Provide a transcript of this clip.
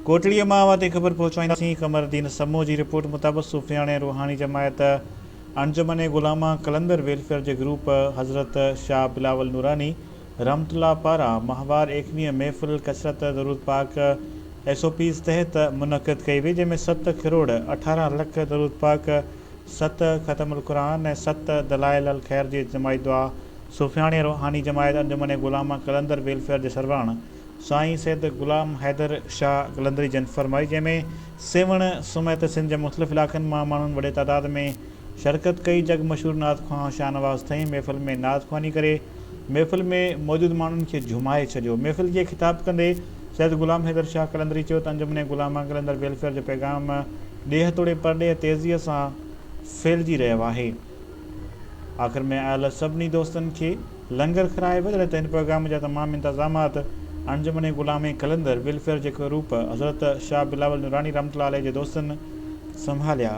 ڪوٽڙيء مان اوهان تائين خبر پهچائينداسين. قمر الدين سمون جي رپورٽ مطابق صوفياڻي روحاني جماعت انجمن غلامان قلندر ويلفيئر جي گروپ حضرت شاهه بلاول نوراني رحمت الله پاران ماهوار ايڪويهين محفل ڪثرت درود پاڪ ايس او پيز تحت منعقد ڪئي وئي جنهن ۾ ست ڪروڙ 18 لک درود پاڪ، ست ختم القرآن ۽ ست دلائل الخير جي اجتماعي دعا صوفياڻي روحاني جماعت انجمن غلامان قلندر ويلفيئر جي سرواڻ سائين سيد غلام حيدر شاهه قلندري جن فرمائي جنهن ۾ سيوهڻ سميت سنڌ جي مختلف علائقن مان ماڻهن وڏي تعداد ۾ شرڪت ڪئي جڳ مشهور نعت خوان شاهنواز ٿهيم محفل ۾ نعت خواني ڪري محفل ۾ موجود ماڻهن کي جهومائي ڇڏيو محفل کي خطاب ڪندي سيد غلام حيدر شاهه قلندري چيو ته انجمن غلامان قلندر ويلفيئر جو پيغام ڏيهه توڙي پرڏيهه تيزيء سان ڦهلجي رهيو آهي آخر ۾ آيل سڀني دوستن کي لنگر کارايو ويو جڏهن ته هن پروگرام جا تمام انتظامات انجمن غلامي قلندر ويلفيئر جي روپ حضرت شاهه بلاول نوراني رحمة الله عليه جي دوستن سنڀاليا.